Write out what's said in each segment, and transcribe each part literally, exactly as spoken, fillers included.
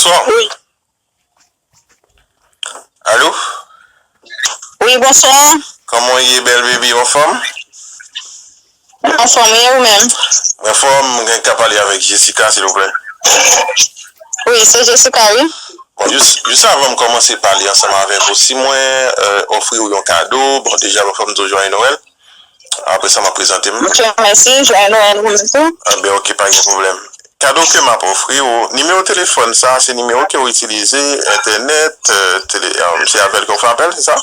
Bonswa. Wi. Alo? Wi, bonswa. Kòman w ye, bèl bebe, w anfòm? Anfòm, e ou menm? Mwen anfòm, mwen gen ka pale avèk Jessica, silvouplè? Wi, se Jessica, wi. Bon, jis, jis avan m kòmanse pale ansanm avèk ou, si mwen, euh, ofri w yon kado, bon, deja, mwen fò m di w Joyeux Noël. Apre sa, m ap prezante m. Ok, mèsi. Joyeux Noël, ou menm tou. Anben, ok, pa gen pwoblèm. Kado ke m ap ofri w, nimewo telefòn sa, se nimewo ke w itilize, entènèt, euh, tele, euh, se avè l ke w fè apèl, se sa?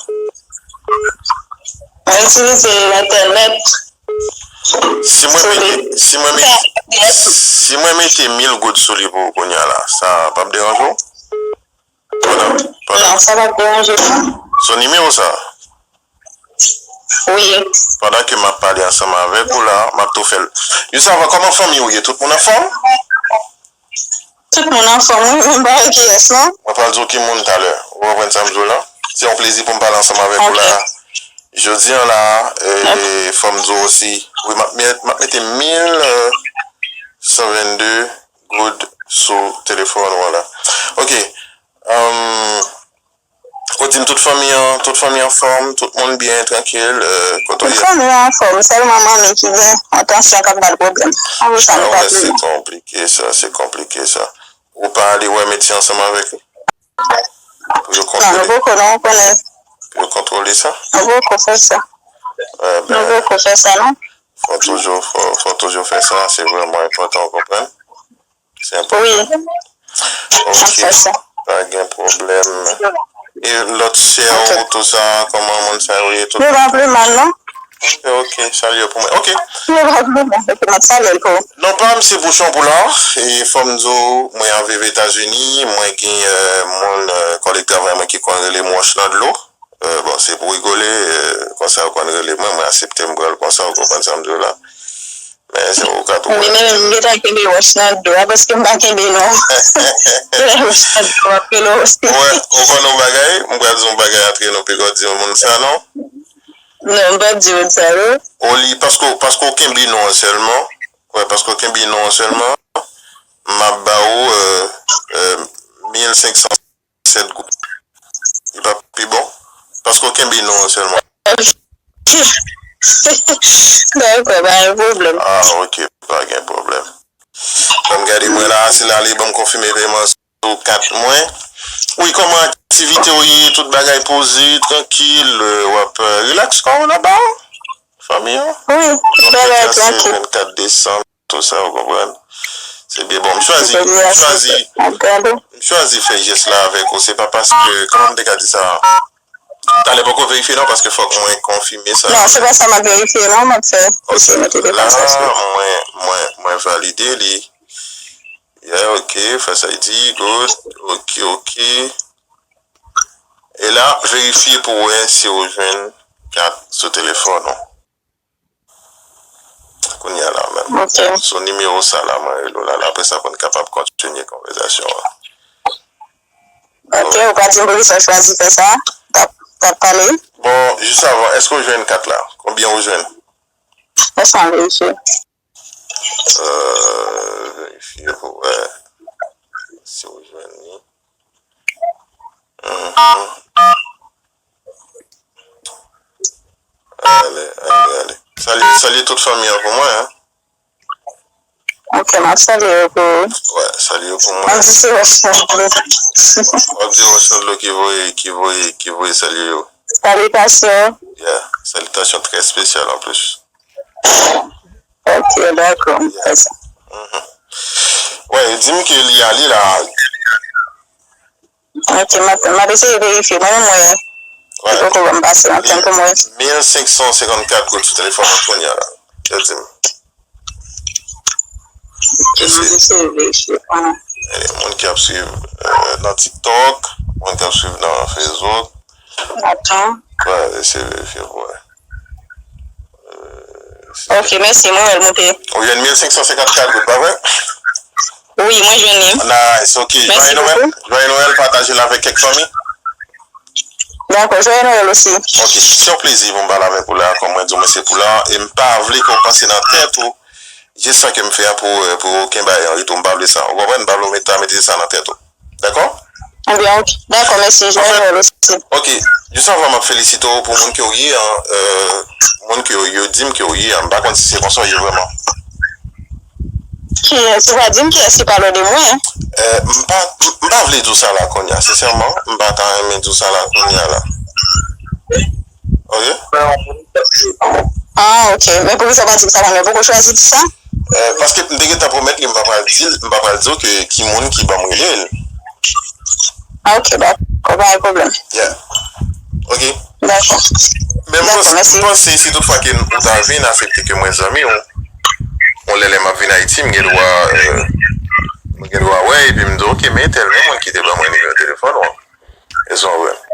Mwen itilize entènèt. Si mwen mete, si mwen mete, si mwen mete mil goud sou li pou ou kounye a la, sa p ap deranje w? Pandan, pandan. Non, sa p ap deranje non. Sou nimewo sa? Wi. Pandan ke m ap pale ansanm avèk ou la, m ap tou fè l. Jis avan, kòman fanmi w ye? Tout moun anfòm? Tout moun anfòm, wi, mwen pa wè kiyès, non. Mwen pral di w ki moun talè. Ou konprann sa m di w la? Se yon plezi pou m pale ansanm avèk ou la. Ok. Jodi a la, e, fò m di w osi, wi, m ap met, m ap mete mil, euh, san vennde goud sou telefòn ou an la. Ok. Hum, ou di m tout fanmi an, tout fanmi anfòm, tout moun byen, trankil, euh, kote w ye? Tout fanmi an anfòm, sèlman manmi ki gen yon tansyon k ap ba l pwoblèm. Apre sa, nou pa pi mal. Ah ouais, se konplike sa, se konplike sa. Ou pa ale wè medsen ansanm avèk li? Pou yo kontwole. Non, nou poko, non, ou konnen. Pou yo kontwole sa? Nou poko fè sa. Eh ben, nou poko fè sa, non. Fò toujou, fò, fò toujou fè sa, se vrèman enpòtan, ou konprann? Se enpòtan. Wi. Ok. N ap fè sa. Pa gen pwoblèm. E lòt sè w, tou sa, kòman moun sa yo ye, tout? Yo pa pi mal, non. Ok, ok, salye pou mwen. Ok. Yo pa pi mal, ok, m ap salye l pou ou. Non pa m se Pouchon Poulard, e fò m di w, mwen ap viv Etazini, mwen gen, euh, moun, euh, kòlèg travay mwen ki konn rele m Wòch nan dlo. Euh, bon, se pou rigole, euh, konsa yo konn rele mwen, mwen aksepte m pran l konsa, ou konprann sa m di w la. Men se ou ka tou. Wi, men m gentan kenbe wòch nan do a, paske m pa kenbe non. Wòch nan do a, m ap rele w osi. Ou wè, ou konn yon bagay, m pral di yon bagay antre nou, piga w di yon moun sa non. Non, m p ap di moun sa non. Oli, paske, paske w kenbe non an sèlman, wè, paske w kenbe non an sèlman, m ap ba ou, euh, euh, mil senk san sèt goud. Li pa pi bon? Paske w kenbe non an sèlman. Dakò, pa gen pwoblèm. Ah, ok, pa gen pwoblèm. Ban m gade mwen la, si l ale, ban m konfime peman sou kat mwen. Wi, kòman aktivite w ye? Tout bagay poze, trankil, euh, w ap, euh, rilaks kò w laba? Fanmi an? Wi, tout bagay trankil. Vennkat desanm. Tou sa, ou konprann? Se byen. Bon, m chwazi, m chwazi, m chwazi fè jès la avèk ou. Se pa paske, kòman m te ka di sa? Talè poko verifye non, paske fòk mwen konfime sa. Non, se pa sa m ap verifye non, m ap fè. Ok, la, mwen, mwen, mwen valide li. Yeah, ok, Face I D, good. Ok, ok. E la, verifye pou wè si ou jwenn kat sou telefòn ou. Kounye a la menm. Ok. Sou nimewo sa la, mwen rele w la, la, apre sa, pou n kapab kontinye konvèsasyon an. Ok, ou pa di m poukisa w chwazi fè sa? T ap, t ap pale? Bon, jis avan, èske w jwenn kat la? Konbyen ou jwenn? Lèse m verifye. Euh, verifye pou wè si w jwenn li. Mhm. Ale, ale, ale. Salye, salye tout fanmi an pou mwen, hein. Ok, m ap salye yo pou ou. Wè, salye yo pou mwen. M ap di se Wòch nan dlo. M ap di Wòch nan dlo ki voye, ki voye, ki voye salye yo. Salitasyon. Yeah, salitasyon trè espesyal an plis. Ok, dakò, m fè sa. Mhm. Wè, di m ke li ale la. Ok, m ap, m ap eseye verifye. Mwen menm, mwen, li poko ban m pase yon tan pou mwen. Mil senk san senkannkat goud sou telefòn mwen kounye a la. Yo di m. Ok, m ap eseye verifye. Gen moun ki ap swiv, euh, nan TikTok, moun ki ap swiv nan Facebook. Atann. Wè, eseye verifye pou wè. Ok, mèsi, mwen wè l moute. Ou jwenn mil senk san senkannkat goud, pa vre? Wi, mwen jwenn li. Nice, ok. Mèsi bokou. Joyeux Noël, pataje l avèk kèk fanmi. Dakò, Joyeux Noël osi. Ok, se yon plezi pou m pale avèk ou la, kòm mwen di w, mwen se Poula, e m pa vle ke w panse nan tèt ou, jès sa ke m fè a pou, euh, pou okenn bagay an retoun, m pa vle sa. Ou konprann? M pa vle w mete, mete sa nan tèt ou. Dakò? Ebyen, ok. Dakò, mèsi. Jwenn wè l osi. Ok. Jis anvan m ap felisite w pou moun ke w ye an, euh, moun ke yo di m ke w ye an. M pa konn si se konsa w ye vrèman. Kiyès? Ou pa di m kiyès ki pale de mwen. Euh, m pa, m pa vle di w sa la kounye a. Sensèman, m pa ta renmen di w sa la kounye a la. Ok? Ah, ok. Men poukisa w pa di m sa, mwen poko chwazi di sa? Euh, paske m te gentan pwomèt li, m pa pral di l, m pa pral di w ke ki moun ki ban m rele l. Ah, ok, dakò, pa gen pwoblèm. Yeah. Ok. Dakò. Men m panse, m panse si toutfwa ke ou ta vin aksepte ke mwen zanmi w, yon lè lè m ap vin Ayiti, m gen dwa, euh, m gen dwa wè, epi m di, ok, men tèl, men moun ki te ban mwen nimewo telefòn ou an. Èske w konprann?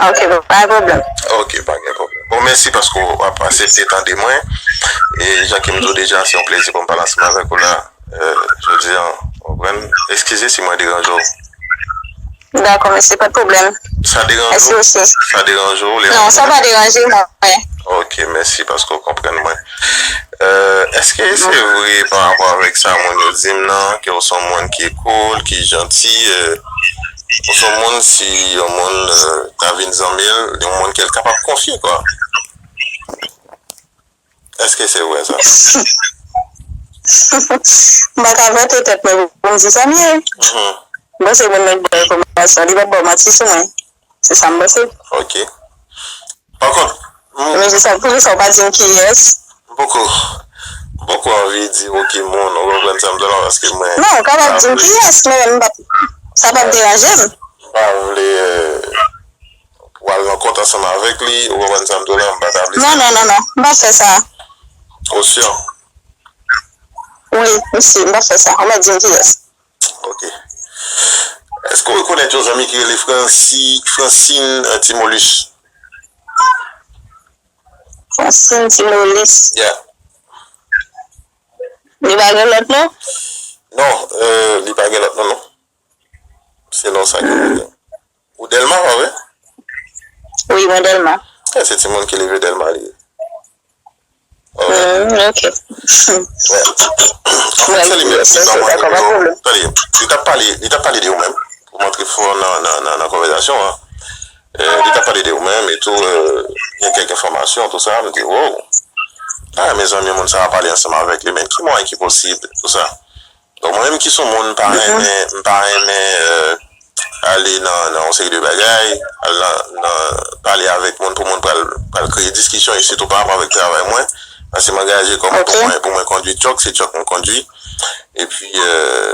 Ok, pa gen pwoblèm. Ok, pa gen pwoblèm. Bon, mèsi paske w ap aksepte tande mwen. E jan ke m di w deja, se yon plezi pou m pale ansanm avèk ou la. Euh, jodi a, w konprann? Eskize si mwen deranje w. Dakò, mesye, pa de pwoblèm. Sa deranje w? Mèsi osi. Sa deranje w? Non, sa pa deranje mwen. Ok, mèsi paske w konprann mwen. Euh, èske se vre pa rapò avèk sa moun yo di m nan, ke w se yon moun ki cool, ki janti, euh, ou se yon moun, si yon moun, euh, ta vin zanmi l, yon moun ke l kapab konfye, kwa? Èske se vre sa? M pa ka vante tèt mwen pou m di sa m ye. Mhm. M panse moun nan ki bay enfòmasyon, li pa t ba w manti sou mwen. Se sa m panse. Ok. Pa kont, m Men se sa, poukisa w pa di m kiyès? M poko, m poko anvi di w ki moun, ou konprann sa m di w la, paske mwen Non, ou kapab di m kiyès, men m pa, sa p ap deranje m. M pa vle, euh, pou al nan kont ansanm avèk li, ou konprann sa m di w la, m pa ta vle sa. Non, non, non, non, m p ap fè sa. Ou si? Wi, m si, m p ap fè sa. Ou mèt di m kiyès. Ok. Èske w rekonèt yon zanmi ki rele Franci-, Francine, euh, Timolus? Francine Timolus. Yeah. Li pa gen lòt non? Non, euh, li pa gen lòt non, non. Se non sa ki rele. Ou Dèlma, pa vre? Wi, mwen Dèlma. Eh, se timoun ki leve Dèlma li ye. Ok. Mm, ok. Wè. Anfèt, se li menm ki ban mwen nimewo. Tande, li t ap pale, li t ap pale de ou menm, pou m antre fò nan, nan, nan, nan konvèsasyon an. Eh, li t ap pale de ou menm e tou, eh, gen kèk enfòmasyon, tou sa, m di, wow. Ah, mezanmi, moun sa a pale ansanm avèk li, men ki mwayen ki posib, tou sa. Donk, mwen menm ki se yon moun, m pa renmen, m pa renmen, euh, ale nan, nan yon seri de bagay, al nan, nan pale avèk moun pou moun pral, pral kreye diskisyon, e sitou pa rapò avèk travay mwen. Paske m angaje kò mwen pou mwen, pou mwen kondui tchòk, se tchòk m kondui. Epi, euh,